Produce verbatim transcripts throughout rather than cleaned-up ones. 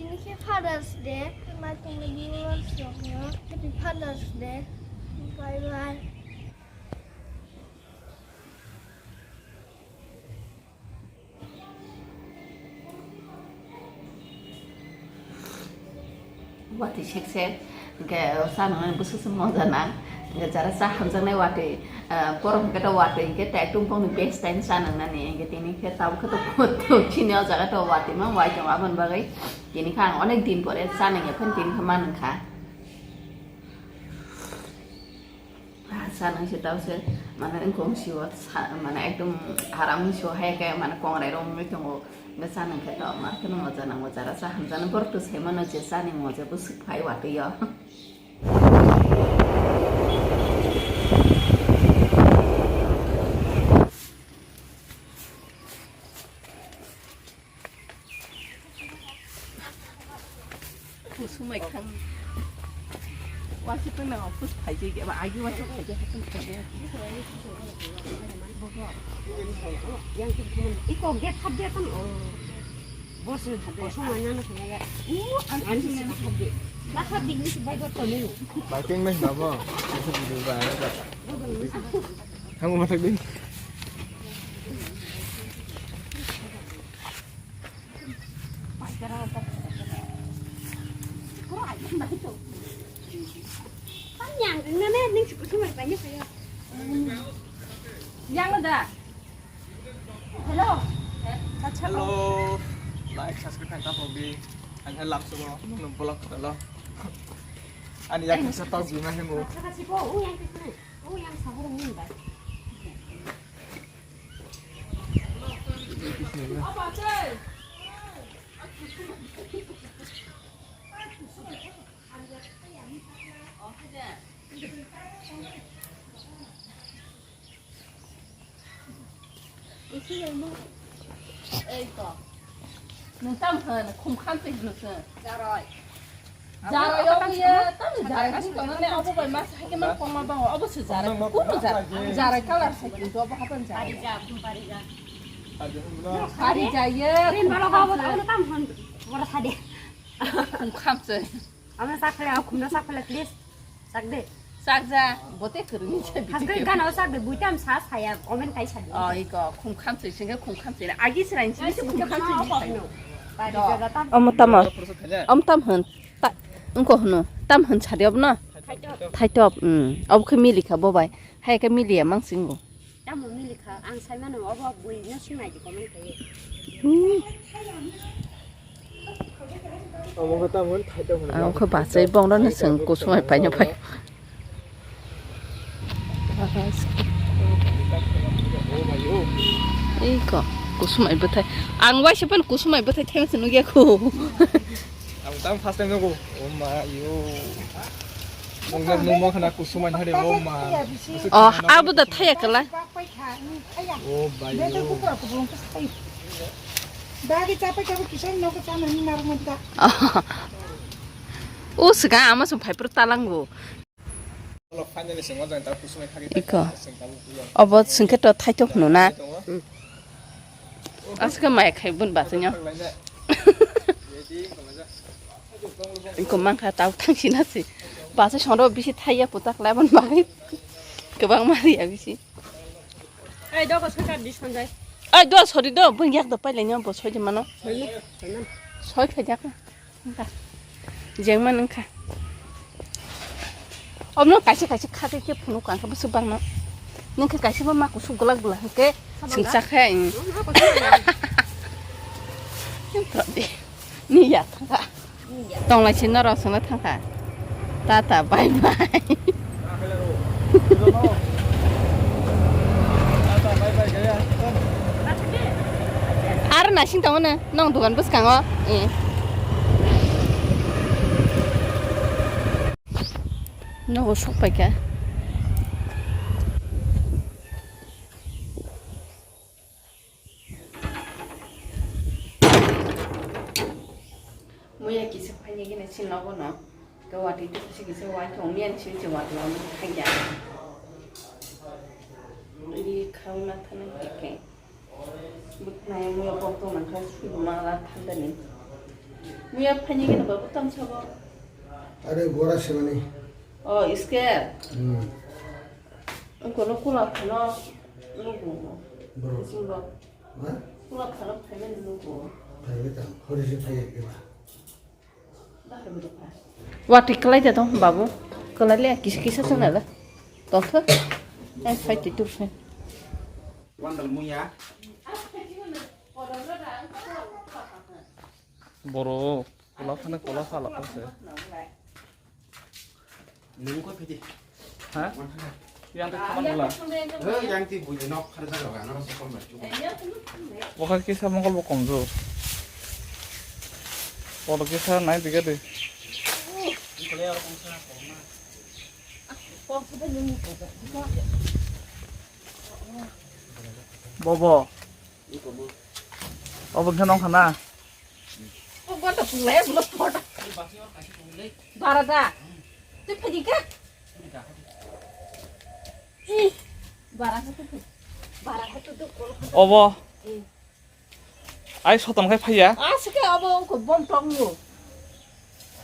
Tini khe Father's Day. Naitongni viewers rokno Happy Father's Day. Bye bye. Watwi sek sek, hwnkhe o chanani bwswk se moja nang. Hwnkhe jara cha hamjaknai watwi, ah, borok hwnkhe to watwi hwnkhe tai tungphokni best time cha nangnani. Hwnkhe tini khe tabuk khe to chini o jaga to watwi mang wai tongo, aboni bagwi tini khe ang onek din pore cha nangya phano tini khe ma nangkha. Ah, sa nang se tau se, mane wngkong sio, sa, mane ekdom aram sio hai khe, mane kongrai rok wngwi tongo. Hwnkhe sa nang khe to, ma kheno moja nango, jara sa hamjani borok to sai mano je chani moja bwswk phai watwi o. Kusumai khang. Wansuk tong nang office phaijak ya, ba agi wansuk phaijak, hatung phaijak. Iko gate hap dia kan, oh. Boss ni hap dia. Boss ni hap dia. Uh, ang, ang ni hap dia. Dah hap dia ni sebaik betul ni. Biking ni babo. Masa dulu ba. Kamu masak din. Yang mana nih cukup cuma banyak saya. Yang ada. Hello. Hello. Like, subscribe, and tap di. Ang helam semua. Nung vlog dulu. Ani yang bisa tahu gimana mau. Kasih kok, oh yang itu. Oh yang sahur ini, Mbak. Nwng tam hwn, khum khamtwi hwno chwng. Jaroi. Jaroi obo ye, tam jaroi hwn kono ne obo bai mas hai ke man kongma bango, obo se jaroi. Kuno jaroi? Jaroi colour sai kintu obo hapan jaroi. Parija, parija. Parija ye. Rin balo obo, obo tam hwn. Bora sade. Khum khamtwi. Ama sakhale, khumno sakhale, please. Sak de. Sak ja, bote kwrwngni se. Hasbe gana o sak de, buitam sa saya, comment kai sa de. Oh, iko, khum khamsoi, singke khum khamsoi. Agi srain sini se khum khamsoi. Omo tamo. Om tam hwn. Ta, wngko hwno. Tam hwn sadi obno. Thaitop, mm. Obo khe mili kha bo bai. Hai khe mili ya mang singo. Tamo mili kha, ang sai mano obo bui no swngnai di comment khai. Hmm. Omo khe tamo thaitop hwnwi. Ang khe bachai bongno no chwng kusumai paino phai. Ei ko kusumai bwthai. Ang waisa pan kusumai bwthai thengse nugya ko. Ang tamo first time nugo. Oh ma yo. Nungno nungmo khana kusumai hari oh ma. Oh, abo da thaya kala. Oh, bai, oh. Dagi chapai chapai kisai nogo chana ni narwk manta. Oh, sika ama sum phai pro talango. Iko. Obo singke to thaithok hwno na. Aske mai khai bun ba singyo. Iko mangkha tau thangsi na si. Ba se soro bisi thaiya putak lai ban bai. Kebang mari ya bisi. Ai, dogo soi kar di, Sanjay. Ai, do, sorry, do, bung yak do, pailai nyo, bo soi di mano. Soi no, soi no. Soi kha jak. Jeng man wngkha. Omno kaisa, kaisa kha khe, khe phunuk ang khe, bwswk bang no. Nung khe kaisa ma, ma kusuk glak glak khe, sing cha khe, ang. Ni ya thangkha. Tonglai si norok songna thangkha. Tata, bye bye. Aro nasing tongo na, nong dogan bwskango. Eh. Nogo sok paikha. Muya kisa phaini gini sin nogo no. Ke watwi tu kisa kisa wai thong miyan sin sin watwi wani thangya. Ri khau na thani ke. Buknai muya pok to nang kha sui ma la thanda ni. Miya phaini gini babu tang sabo. Are gora simani. Oh, isker. Hmm. Kono kula phano nugo. Bro. Isingo. Ha? Kula phano phaimani nugo. Phaibe tang. Hori se phaiya keba. Wati kwlai de tong babu. Kwlai le kisa kisa sana le. Tong khe. Ai phai ti tur se. Wandal muya. Boro kola phano kola phala tong se. Nung ko phidi. Ha? Yang te khaman bula. Eh, yang ti buji nok khar jaga ga, nok sa kom na chu. Bokha kisa mongol bo kom jo. Boro kisa nai diga de. Bobo. Obo khe nong khana. Obo to pulai, obo to photo. Bara da. Tei phai di kha. Ih, bara khe tei phai. Bara khe tei duk kol. Obo. Ih. Ai sotom khai phaiya. Ah, se khe obo ko bom tong yo.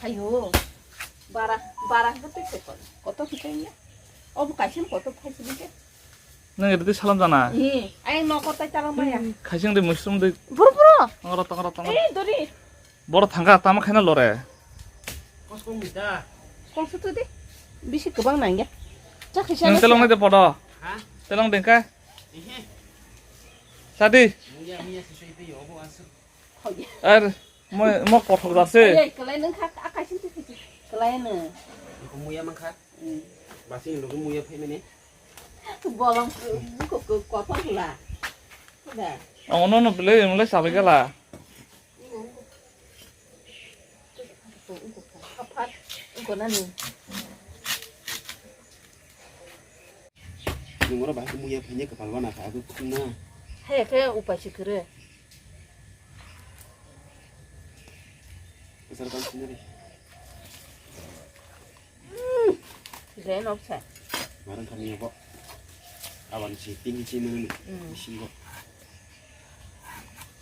Ayo. Bara, bara khe tei phai kol. Koto khe tei ya. Obo kaisa koto phai sini khe. Nang ridi salam jana. Ih, ai nokot tai talang maya. Khaising de mushroom de. Buru buru. Tongro tongro tongro. Eh, dori. Boro thangka tama khaina lore. Kos kong mita. Kong sutu de. Bisi kwbang nangya. Chakhi Nang sana telong siya. Nai de podo. Ha? Telong dengka. Ehe. Sadi. Muya muya sisoi pe yobo asu. Hoye. Er mo mo kothok dase. Oye, kalai nang kha, akai sin tu kiti. Kalai nang. Ko muya mang kha. Hmm. Basi lo muya phe mene. Bolong ko ko ko ko pula. Da. Oh no no bele mele sabe gala. Nungro bahai muya phanya kapal wana kha aku khungna. Hai khe upai si kre. Besar kan sini. Ren opsa. Marang kami apa? Awan si tinggi si mana ni? Hmm. Singgo.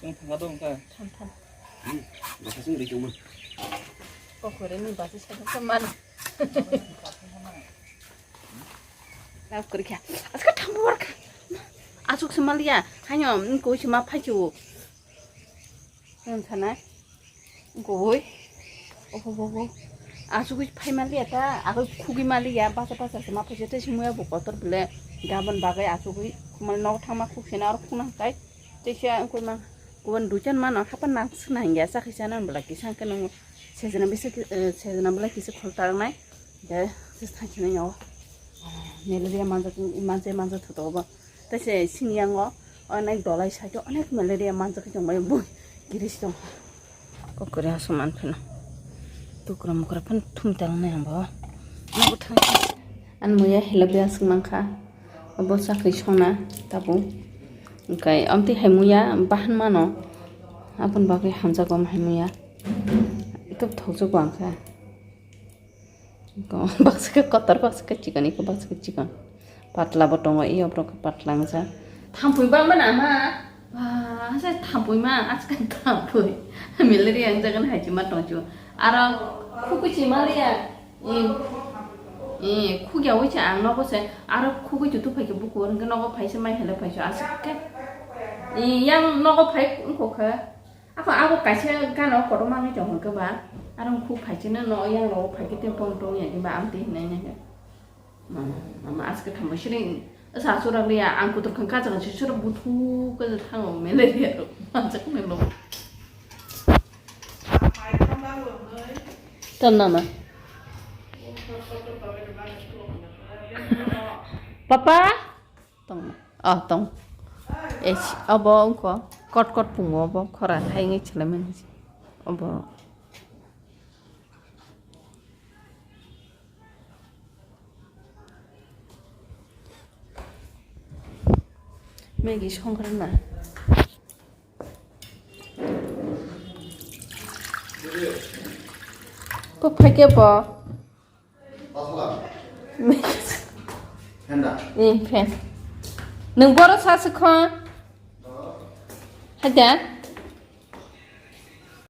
Yang tengah dong ka. Tham tham. Hmm. Bahasa sing ri cuma. Kok kore ni bahasa sing mana? Lau kore kya? Aska tham bor ka. Asuk semalia. Hanyo ko sema phachu. Nung sana. Goi. Oho, oho, oho. Asugwi phai maliya ta, agoi khugwi maliya, basa basa se ma phaisa tei simi ya bo kotor bele. Gabon bagwi asugwi mal nok thangma khuk sena aro khuna kai. Tei se angkoi ma kuban duijan mano hapan nang sina hingya sa khaisa nan bela kisa ke nung sejana bisa, eh, sejana bela kisa khol tarnai. Tei se thang sina yo. Malaria manja, manja, manja thoto bo. Tei se sini yango onek dolai side o onek malaria manjak jong bai bui giris jong. Kokori aswk man phano. Tukra mukra phano thum tang nai ang bo. Nogo thang. An muya helabya swk mankha. Abo chakri sona tabuk. Hwnkhe amtwi hai muya bahan mano. Aboni bagwi hamjago hai muya. Tok thokjak bo ang kha. Baksa khe kotor, baksa khe chikon, iko baksa khe chikon. Patla bo tongo, iyo borok khe patla wngsa. Thampui bangma nama. Ba, asa thampui ma, aska thampui. Malaria wngjagan hai chima tongchu. Aro khukui chima liya. I, i, khugya wi cha ang nogo se. Aro khugui chutu phai khe bukur, hwnkhe nogo phai se mai hele phai se. Aska khe. I, yang nogo phai wngkho khe. Ako abo kaisa gana o kotor manwi tong hwnkhe ba, aro khuk phaisino no yang rogo phaikhe tei bong tong ya khe ba amtwi hinai nai khe. Mama, mama aske thambai sini sa sura liya ang kutur khang kacha kacha sura buthu kacha thango malaria rok manjak nai lo. Ton nama. Papa? Tong. Ah, tong. Es, abo wngkho. Kot kot pungo abo. Khora hai wngwi chwlaimani. Abo. Maggie songkha na. Ko phaikhe bo. Fan da? Eh, fan. Nwng boro sa se kho. Hada?